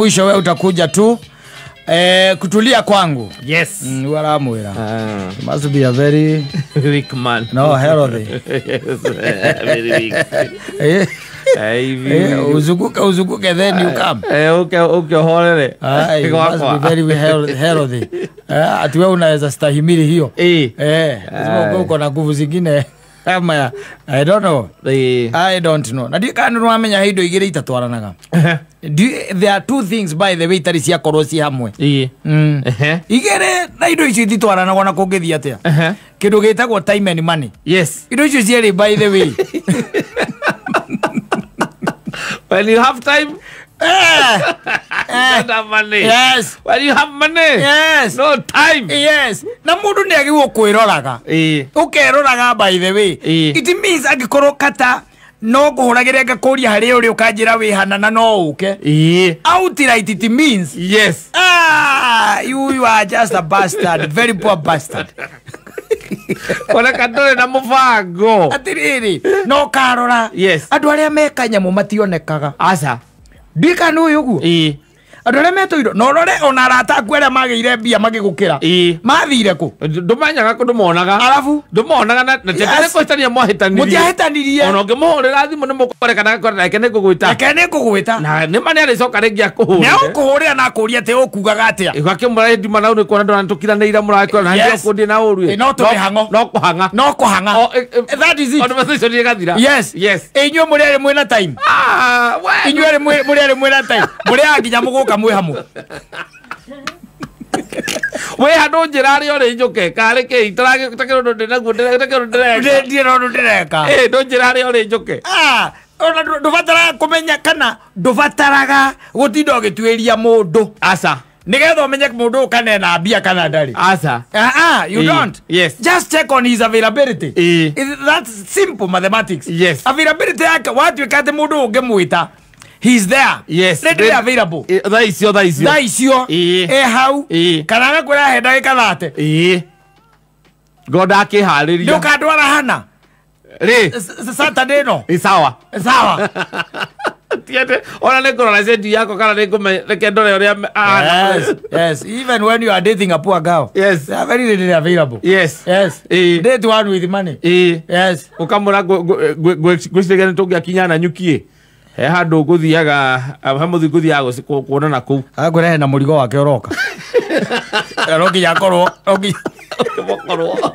Mwisho we utakuja tu kutulia kwangu. Yes. Waramwira. Ah. You must be a very weak man. No, healthy. Yes, very weak. Uzuguke uzuguke then you come. Okay, horere. Ah, you must be very healthy. Ati wewe unaweza stahimili hiyo. Lazima uko na nguvu zingine. Kama I don't know. I don't know. Na ndikana nĩwamenya he indo igĩrĩ itatwaranaga. There are two things by the way itarĩ ciakorwo ci hamwe. Igĩrĩ na indo icio ititwaranaga ona kũngĩthiĩ atĩa. Kĩndũ gĩtagwo time and money. Yes. Indo icio cierĩ by the way. When you have time, you don't have money. Yes. When you have money, yes. No time. Yes. Na mundu ni agirwo kwiroraga. Ukeroraga by the way. It means angikorwo kata no nguhuragire ngakuria hari uri ukanjira wihana na no uke. Outright it means. Yes. Ah, you are just a bastard, very poor bastard. Ona kandore na mubango. Atiriri, no karora. Yes. Andu aria meka nyamu mationekaga. Aca. Ndikana uyu guo. Andu aria metũirwo no rore ona arata aku aria magĩire mbia magĩgũkĩra. Mathire kũ? Ndũmanyaga kũ ndũmonaga. Arabu ndũmonaga na tete kũhĩtania mwahĩtanirie. Mũtiahĩtanirie. Ona ũngĩmũhũrĩra thimũ nĩmũkũrekana gakora nake nĩngũgwĩta. Nake nĩngũgwĩta. Na nĩma nĩarĩcoka rĩngĩ akũhũrĩre. Nĩagũkũhũrĩra na akũrie atĩ ũkugaga atĩa. Ũgakĩmwĩra nduma na nĩkuona ndona tũkiranĩire mũrakora na Yes. nĩkũndĩ na ũru. No tũmĩhang'o. No kũhang'a. No kũhang'a. That is it. Conversation ĩgathira. Yes. Yes. Inyuĩ mũrĩ erĩ mwĩna time. Ah, we. Inyuĩ erĩ mũrĩ erĩ mwĩna time. Mũrĩaga nginya mũgũka mwĩ hamwe. We handu njira ari ori njuke kari ki itaragä undu ndinaguo ndä undu ndĩreka. Ndirĩ undu ndĩreka. Ndu njira ari ori njuke. Ah, ona ndubataraga kumenya kana ndubataraga gutinda ũgĩtuĩria mũndũ. Aca. Nigetha ũmenye mũndũ ũyũ kana ena mbia kana ndarĩ. Aca. You don't. Yes. Just check on his availability. That's simple mathematics. Yes. Availability yake watuĩka atĩ mũndũ ũngĩmwĩta he's there. Yes. Readily available. Thaa icio thaa icio. Thaa icio. Hau. Kana agakwĩra he ndagĩka 30. Ngo ndakĩharĩria. Nĩũkandwara hana. Rĩ. Saturday no. Sawa. Sawa. Tiende ona nĩngũrora sendi yako kana nĩngũme ndore ũrĩa Yes. Yes. Even when you are dating a poor girl. Yes. They are very readily available. Yes. Yes. Date one with money. Yes. Ũkamũra ngwĩciria nĩtũngĩakinya na nyuki. He handũ ngũthiaga he mũthi ngũthiaga kuonana kũu. Agakwĩra hena mũrigo wake ũroka. Na no nginya akorwo, no nginya ũkorwo.